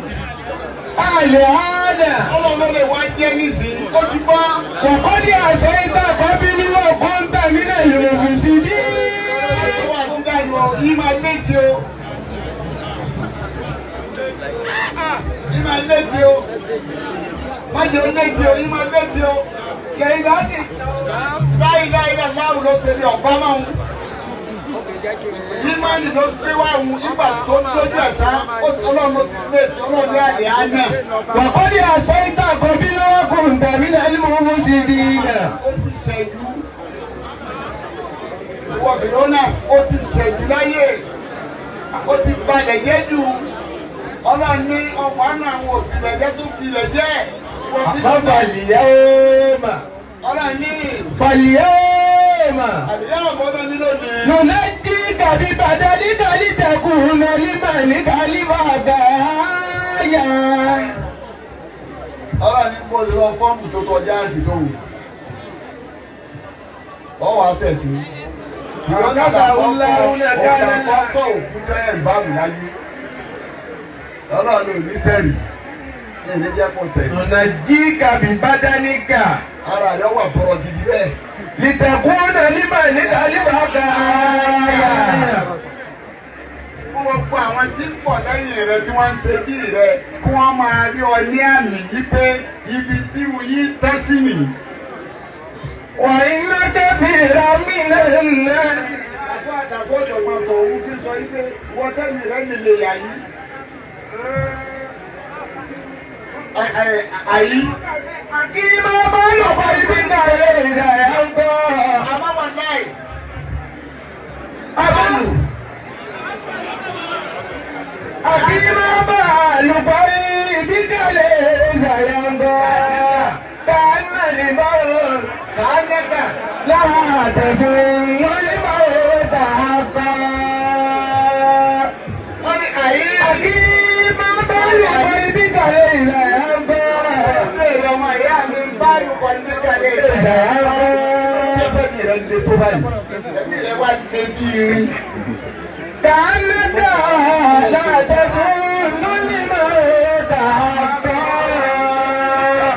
Àlìhánà. Ọlọ́run lè wá jẹ́ nísìnyí. Ó ti bọ́. Wàkọ́dí àṣẹ ìta kọ́bílì wọ̀ kọ́ńtà mílẹ̀ yòròfùsì ní. Àwọn àdúgbò àná yìí máa létí o. Yìí máa létí o. Májè ó létí o, yìí máa létí o. Lẹ́yìn láti láì láì náà láwù ló ṣe ní ọ̀pá máa ń. Yìí máa ní ló gbé wá òun ìgbà tó lójú ẹ̀sán Ọlọ́run ló ti létí Ọlọ́run ní àlè àná. Wàkọ́dí àṣẹ ìta kọ́bílì wọ̀ kọ́ńtà mílẹ̀ yòròfùsì ní. Ó ti ṣẹ́jú. Ìwọ Fìrónà ó ti ṣẹ́jú láyé. Ó ti balẹ̀ jẹ́ jù. Ọlọ́run ní ọ̀pọ̀ àánú àwọn òbí rẹ̀ jẹ́ tó fi rẹ̀ jẹ́. Ìwọ Fìrónà. Fàlìyàwó. Ọlọ́run ní Fàlìyàwó. àbíyá ọ̀gbọ́n náà ní lónìí. Nùnẹ́jì kàbí bàdálí dàlí tẹ̀kùn nàlímà ní kálífà gàáyà. Ọlọ́run ní bó ṣe lọ fọ́ọ̀mù tó tọjá àti tó wù. Ọ wàá tẹ̀sí. Fìrónà kọ́kọ́ òkú jẹ́ ẹ̀ǹbáàmù láyé. Ọlọ́run ò ní tẹ̀lé. Ní ìní jẹ́ kó tẹ̀lé. Nùnẹ́jì kàbí bàdálí kà. Ara rẹ̀ wà bọ̀rọ̀ gidi bẹ́ẹ̀. Lìtẹ̀kùn nàlímà ní kálífà gàáyà. Fún gbogbo àwọn tí ń bọ̀ lẹ́yìn rẹ̀ tí wọ́n ń ṣe bí rẹ̀ kí wọ́n máa rí ọ ní àmì yí pé ibi tí yí tẹ́ sí nìyí. وإن كثيرا من الناس Àfọ àdàbọ̀ ọ̀jọ̀gbọ́n tó ń fi sọ yí pé wọ́n tẹ́mi rẹ̀ lè lè yà yí. Àyí. Kí máa bá lọ́pọ̀ ibi náà lè rà ẹ̀ ń bọ̀. Àbáwọ̀ náà. Abáàlù. Àkí máa bá lọ́pọ̀ ibi náà lè rà ẹ̀ ń bọ̀. Kàánà lè bá o, kàánà kà láàtẹ̀sùn wọ́n lè bá o tà á pa. Wọ́n ní àyí. Àkí máa bá lọ́pọ̀ ibi náà lè rà ẹ̀ ń bọ̀. Béèrè ọmọ ìyá mi ń bá lùkọ́ ní kàlẹ́ Rà ẹ̀ ń bọ̀. Ẹ̀mí rẹ̀ le tó báyìí. Ẹ̀mí rẹ̀ wá lé bí irin. كأنك لا تظن لما تحقق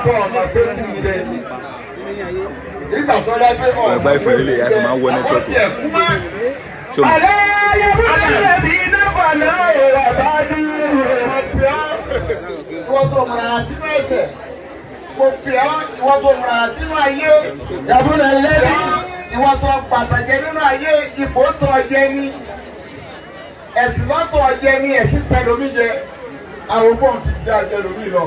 Tọ́ ọmọ pé kú rẹ̀. Nígbà tó dá pé ọ̀rọ̀ Ẹ̀gbá ìfẹ́ líle ìyá fi máa ń wọ nẹ́tíwọ́ọ̀kì. Àwọn tiẹ̀ kú mọ́. Ṣé o mọ̀? ألا يبني الذين فنوا وبعدوا Ìwọ tó múra sínú ẹ̀ṣẹ̀. Mo pè ọ́ ìwọ tó múra sínú ayé. يبني الذين Ìwọ tó pàtàkì nínú ayé ipò tó jẹ ní. Ẹ̀sìn lọ́tọ̀ jẹ ní ẹ̀sìn tẹlomi jẹ. Àrògbọ̀n ti dá jẹlomi lọ.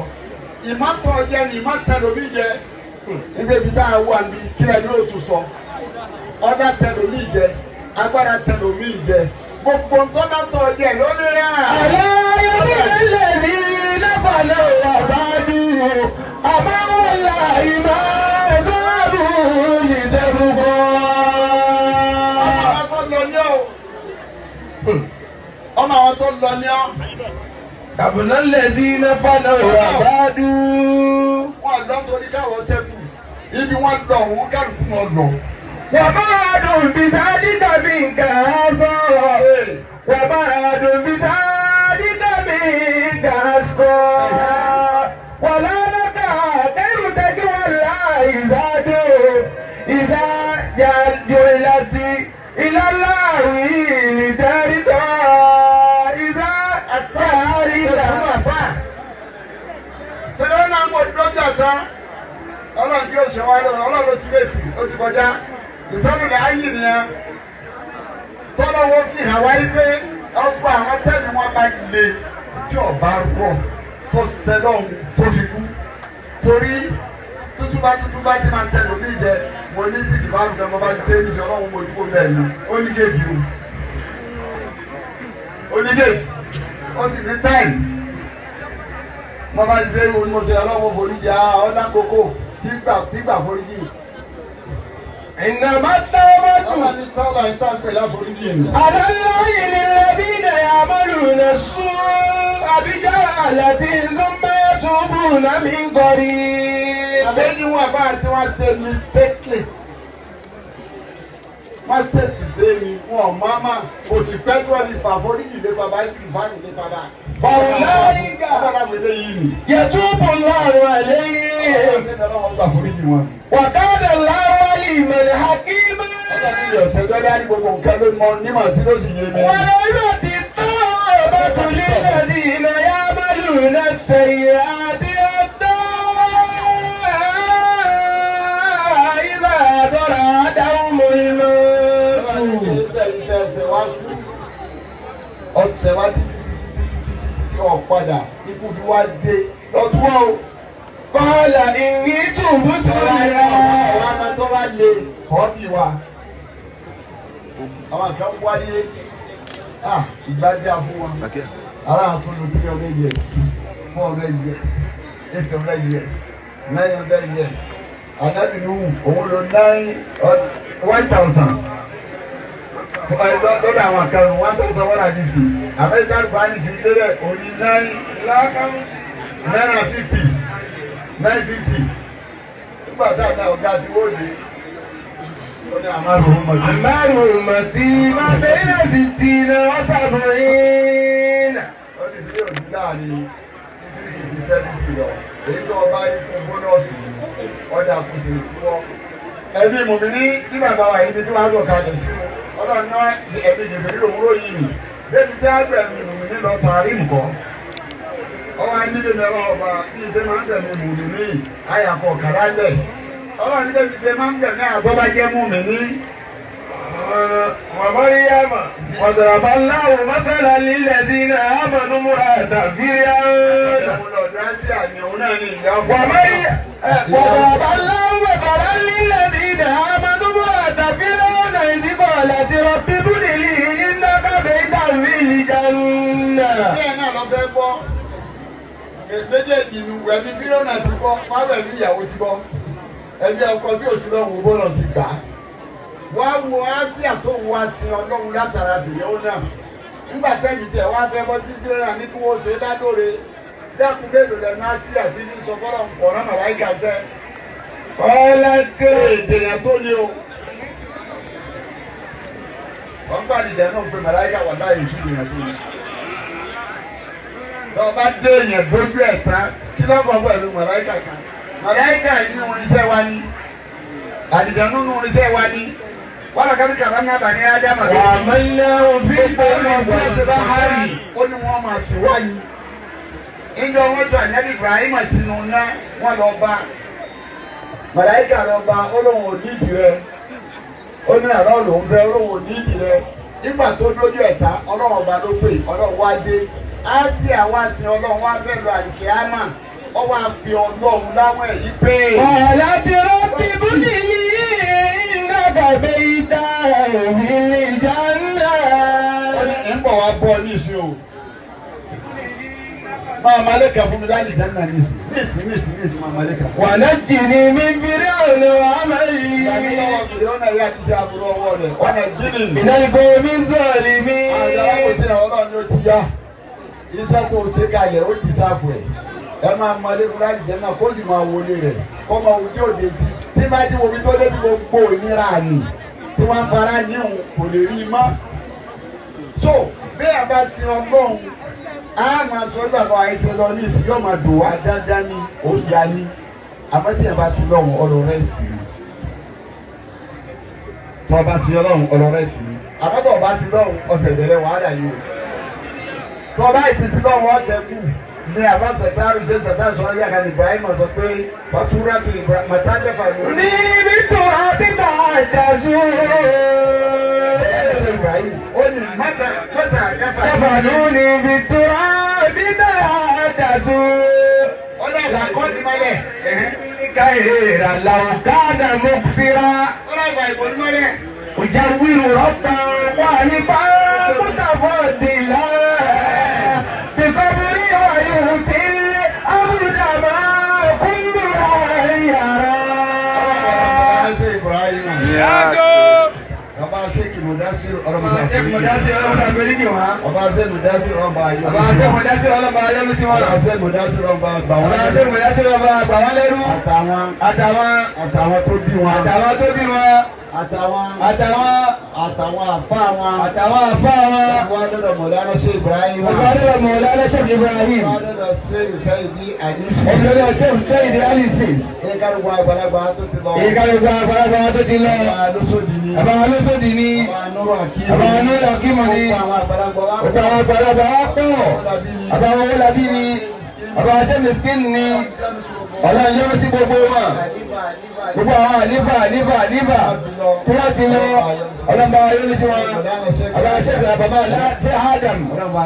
Ìmọ̀tọ̀ jẹ ní ìmọ̀ tẹlomi jẹ. Ibi ibi tá a wà níbi kílẹ̀ ní òtún sọ. Ọ̀dà tẹlomi jẹ. Agbára tẹlomi jẹ. Gbogbo ntọ́nàtọ̀ jẹ lónìí rẹ̀. ألا يبني الذين فنوا وبعدوا أما والله ما باروا لتبقى Ọmọ àwọn tó lọ ní ọ́. Ọmọ àwọn tó lọ ní ọ́. يبني الذين فنوا وبعدوا Wọ́n lọ torí káwọn ṣẹ́kù. Ibi wọ́n lọ òun kálukú wọn lọ. وبعد بذلك منك أثر وبعد بذلك منك أسقى ولا لك غير تقوى الله زاد إذا جعلت إلى الله لترضى إذا أثرت Fẹ́rẹ́ náà ń bọ̀ lọ́jà tán. Ọlọ́run tí ó ṣe wá lọ́rọ̀ ọlọ́run ló ti létí ó ti kọjá. Ìsọ́nù lè ayé nìyẹn. Tọ́lọ́ wọn fi hàn wáyé pé ọgbà àwọn tẹ́lẹ̀ wọn bá le tí ọba rọ̀ tó sẹ́lọ̀n tó fi kú. Torí tútúbá tútúbá tí máa ń tẹnu mí jẹ mo ní tí kìbá rẹ̀ mo bá ṣe é ní ṣe ọlọ́run mo dúró bẹ́ẹ̀ ni ó ní géèjì o. Ó ní géèjì ó sì ní táìmù mo bá ti fẹ́ wo ni mo ṣe ọlọ́run foríjì á ọ̀nà kókó tí gbà tí gbà foríjì. إنما التوبة Ọlọ́run ní tọ́lá ń tàn pé láforíjì ni. على الله للذين يعملون السوء بجهالة ثم يتوبون من قريب Àbẹ́ni wọn bá tí wọ́n ṣe mistakenly. Wọ́n ṣe sì dé mi wọn ò máa kò sì pẹ́ tí wọ́n fi fà foríjì lé bàbá yìí fà lé bàbá. فأولئك Ọlọ́run mi lé yìí ni. يتوب الله عليهم Ọlọ́run gbà foríjì wọn. وكان الله عليما حكيما Ọlọ́run mi ọ̀sẹ̀ dọ́lá ní gbogbo nǹkan ló mọ nímọ̀ sí ló sì yé mi. وليست التوبة للذين يعملون السيئات حتى إذا حضر أحدهم الموت Ọ̀sẹ̀ wa títí títí títí títí títí ọ̀padà ikú fi wá dé lọ́tún o. قال إني تبت Àwọn الآن ọmọ tó wá lè kọ́ bí wa. Àwọn kan wáyé ìgbà dá fún wọn. Kàkíyà. Ara àwọn tó lo 300 years, 400 years, 800 years, 900 years. Ànábì Nuhu òun lo nine 1,000. Lọ́dọ̀ àwọn kan 1,150. Amẹ́ríkà Buhari fi lélẹ̀ òní 950 950. Nígbà tá a ta ọ̀gá sí wóde, ó ní àmàlù ọmọdé. أعمار أمتي ما بين 60 و70 Ó ní ìdílé òbí láàrin 60 to 70 lọ. Èyí tó ọba yìí fún bónọ́ọ̀sì ọ̀dà kùtù ìtúwọ́. Ẹbí mùmí ní bí bàbá wa yìí bí tí wọ́n á sọ̀ kalẹ̀ sí wọn. Ọlọ́run náà ẹbí gègé nílò òwúrò yìí nì. Débi tí á gbẹ̀mí mùmí ní lọ tààrí nǹkan. Ọwọ́ á nílé mi ọlọ́run ọba bí ṣe máa ń gbẹ̀mí mùmí ní àyàkọ̀ kàrá lẹ̀. Ọlọ́run ní bẹ́ẹ̀ fi ṣe máa ń gbẹ̀mí àwọn tó bá jẹ́ mú mi ní. ومريم وضرب الله مثلا للذين آمنوا امرأة فرعون Òun lọ̀dọ̀ Ásíà ni òun náà ní ìyá ọkọ. ومريم وضرب الله مثلا للذين آمنوا امرأة فرعون إذ قالت رب ابن لي عندك بيتا في الجنة Bẹ́ẹ̀ náà lọ fẹ́ gbọ́. Méjèèjì nu ẹbí Fírónà ti gbọ́, fáwọn ẹbí ìyàwó ti gbọ́. Ẹbí ọkọ tí ò sí lọ́wọ́ bọ́lọ̀ ti gbà á. Wá wo Ásíà tó ń wá sin Ọlọ́run látara bìrẹ́ náà. Nígbà tẹ́yìn tẹ̀ wá fẹ́ bọ́ sí Fírónà ní kí wọ́n ṣe é ládóore. Dẹ́kun mélòó lẹ́nu Ásíà tí ní sọ fọ́lọ́ ń kọ̀ náà màláìka sẹ́. قالت Èdè yẹn tó ní o. Wọ́n gbàdìjẹ́ náà pé màláìka wà láàyè ìtúdè yẹn tó ní tọba dé yẹn bójú ẹ̀ tán kí lọ́kọ̀ pẹ̀lú màláìkà kan màláìkà ní irinṣẹ́ wa ní àdìdànù ní irinṣẹ́ wa ní wàlá kábí kàrá ní abàní ádámà tó وعملناه في البر والبحر ó ní wọ́n máa sì wá ní. ìjọ wọn tó ànábì Ibrahim sínú ná wọn lọ bá màláìkà lọ bá ó lóun ò nídìí rẹ ó ní àrà òun fẹ́ ó lóun ò nídìí rẹ nígbà tó dójú ẹ̀ tán Ọlọ́run ọba ló pè Ọlọ́run wá dé Ásíà wá sin Ọlọ́run wá fẹ́ lọ àlìkìyámà ó wá fi Ọlọ́run láwọn èyí pé. قالت رب ابن لي عندك بيتا في الجنة Ó ní ń bọ̀ wá bọ́ ní ìsìn o. Máa máa lékè fún mi láti dáná ní ìsìn. Ní ìsìn ní ìsìn ní ìsìn máa máa lékè. ونجني من فرعون Ìgbà tí وعمله lọ́wọ́ fìdí ọ̀nà yá ti ṣe àbúrò ọwọ́ rẹ̀. Ọ̀nà jíìnì. من القوم Àjọ alákòóso الظالمين Ọlọ́run ló ti yá. Iṣẹ́ tó ṣe kalẹ̀ ó ti sáfù ẹ̀. Ẹ máa mọ lékun láti jẹ́ náà kó sì máa wọlé rẹ̀. Kó máa wùdí òde sí. Tí bá ti wo ibi tó dé tí gbogbo ìnira àmì tí wọ́n fara níhùn kò lè rí i mọ́. So bí a bá sin Ọlọ́run, a máa sọ bí bàbá àìsè lọ ní ìsìn yóò máa dùn wá dáadáa ní òòyà ni. Àmọ́ tí a bá sin Ọlọ́run ọ̀rọ̀ rẹ̀ sì ni. Tọ́ bá sin Ọlọ́run ọ̀rọ̀ rẹ̀ sì ni. Àmọ́ tọ́ bá sin Ọlọ́run ọ̀sẹ̀ bẹ̀rẹ̀ wàhálà yìí o. Tọ́ bá ìtì sin Ọlọ́run ọ̀sẹ̀ kù ní àbá sẹ̀tárù ṣe sẹ̀tárù sọ yá kan Ibrahim sọ pé Fasúrà tó Ibrahim màtá dẹ́fà ló. Níbi tó àbíbà àdàsù. Ibrahim ó ní mọ́tà mọ́tà dẹ́fà. Dẹ́fàlú níbi tó àbíbà àdàsù. Ọlọ́ọ̀bà kọ́ ní mọ́lẹ̀. Káyèrà làwọn káàdà mọ́kísírà. Ọlọ́ọ̀bà ìbò ní mọ́lẹ̀. Òjàwìrù rọ́bà wà nípa mọ́tàfọ́dìlà. Bìkọ́bùrí wà yóò ti àbúdàmà kúndùrà yàrá. Ọba ṣe Ibrahim. Ọba ṣe Kìmọ̀dásí ọlọ́mọdé Ṣé Mọ̀dásí ọlọ́mọdé àgbẹ̀rígì wá? Ọba ṣe Mọ̀dásí ọlọ́mọdé ayọ́. Bàbá ṣé Mọ̀dásí ọlọ́mọdé ayọ́lú sí wọn. Ọba ṣe Mọ̀dásí ọlọ́mọdé àgbà wọn. Bàbá ṣé Mọ̀dásí ọlọ́mọdé àgbà wọn lẹ́rú. Àtàwọn Àtàwọn àtàwọn tó bí wọn. àtàwọn tó bí wọn. Àtàwọn Àtàwọn àtàwọn àfa wọn. àtàwọn àfá wọn. Wọ́n dọ̀dọ̀ Mọ̀lánà ṣe Ibrahim. Bàbá dọ̀dọ̀ Mọ̀lánà ṣe Ibrahim. Wọ́n dọ̀dọ̀ ṣe Ìṣẹ́yìdì Àníṣe. Ọ̀dọ̀dọ̀ ṣe Ìṣẹ́yìdì Alice. Ìkàlùkù àgbàlagbà tó ti lọ. Ìkàlùkù àgbàlagbà tó ti lọ. Bàbá Lóṣòdì ni. Bàbá Lóṣòdì ni. Bàbá Nuru Akim. Bàbá Nuru Akim ni. Gbogbo àwọn àgbàlagbà wa Gbogbo àwọn àgbàlagbà wa pọ̀. Bàbá Owólabí ni. Bàbá Sẹ́miskin ni. Ọlọ́run yọ́nú sí gbogbo wọn. Gbogbo àwọn àlífà àlífà àlífà tí wọ́n ti lọ. Ọlọ́run bá yọ́nú sí wọn. Bàbá Sẹ́fẹ̀ bàbá Ṣé Adam. Ọlọ́run bá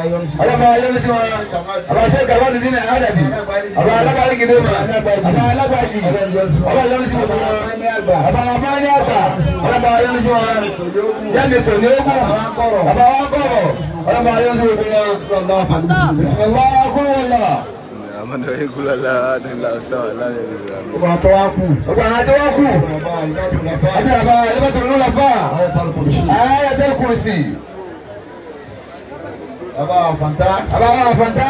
yọ́nú sí wọn. Bàbá Ṣé Kàwádìí Adabi. Bàbá Alábàárì Gidoma. Bàbá Alágbàjì. Ọlọ́run yọ́nú sí gbogbo wọn. Bàbá Afáàní àgbà. Ọlọ́run bá yọ́nú sí wọn. Yẹ́mi tòní ogun. Bàbá wa kọ̀rọ̀. Ọlọ́run bá yọ́nú sí gbogbo wọn. Bismillah kúrò. Gbogbo àwọn tó wá kù. Gbogbo àwọn tó wá kù. Bàbá Àlùbátù Lafá. Àti bàbá Àlùbátù Lafá. Ayatul Kursi. Ayatul Kursi. Bàbá Àfàntá. Bàbá Àfàntá.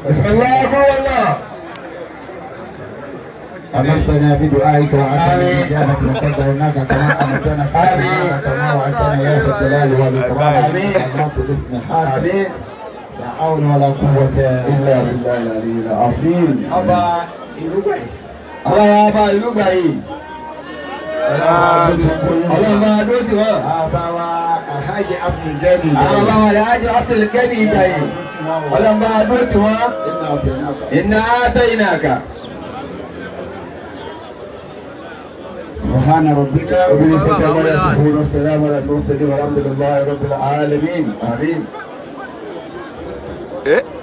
Bismillah kúrò. أمرتنا بدعائك وعدنا بإجابة وقدرناك كما أمرتنا فأمرنا كما وعدتنا يا ذا الجلال والإكرام. آمين. الاسم حاكم. آمين. لا حول ولا قوة إلا بالله العلي العظيم. Ọba ìlú gbàyè. Àwọn ọba ìlú gbàyè. Ọlọ́run bá dúró tì wọ́n. Bàbá wa Alhaji Abdulgani. Àwọn bàbá wa Alhaji Abdulgani Ìjàyè. Ọlọ́run bá dúró tì wọ́n. Inna atainaka. سبحان ربك رب العزة عما يصفون والسلام على المرسلين والحمد لله رب العالمين. آمين. Eh?